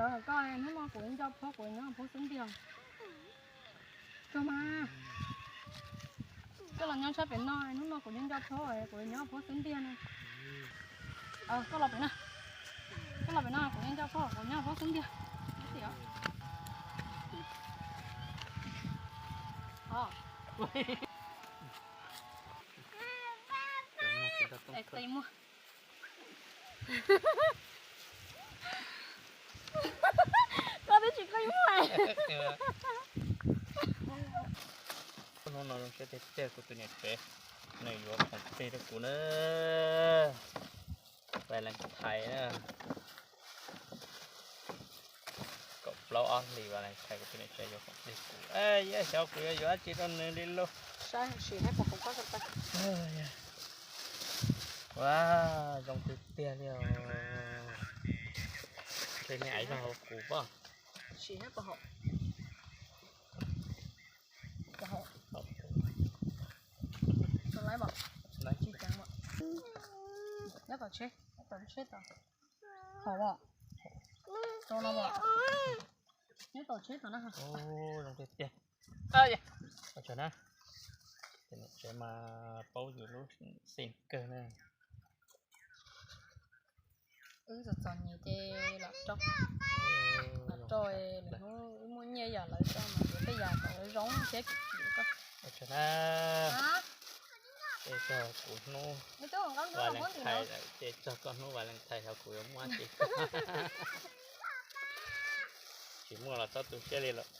Koj, hnub no kuv nco phob, kuv nyob phob xub ntiag. Koj mas, koj los nyob sab pem no, hnub no kuv nco phob, kuv nyob phob xub ntiag no. Koj los pem no, koj los pem no, kuv nco phob, kuv nyob phob xub ntiag. Koj twb tsis koj ib muag. Hnub no zoo siab tiag tiag, kuv tus niam tsev nws yuav khoom plig rau kuv na. Valentine na. Kaum plaub ob hlis Valentine kuv tus niam tsev yuav khoom plig kuv. Yog xyov kuv yuav yuav dab tsi rau nws li lauj. Ua zoo tiag tiag li os. Ntshe nej aiv zog hauv kuv pob. Nyob tom tsheb, tom tsheb tom. Hauv os. Rau no os. Nyob tom tsheb tom na. Zoo tiag tiag. Ua tsaug na. Ces niam tsev mas paub yus lub xim kawg na. Wb txom txom nyem ces lam rau, lam rau, lwm hnub wb muaj nyiaj yam lawv rau mas yuav tej yam kom lawv zoo thiab. Ua tsaug na. Ces txog kuv hnub Valentine lawm, ces txog koj hnub Valentine los kuv yuav muab tsis, tsis muaj los txhob tu siab li lawm.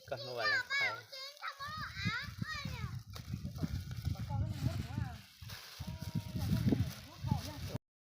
Koj hnub Valentine.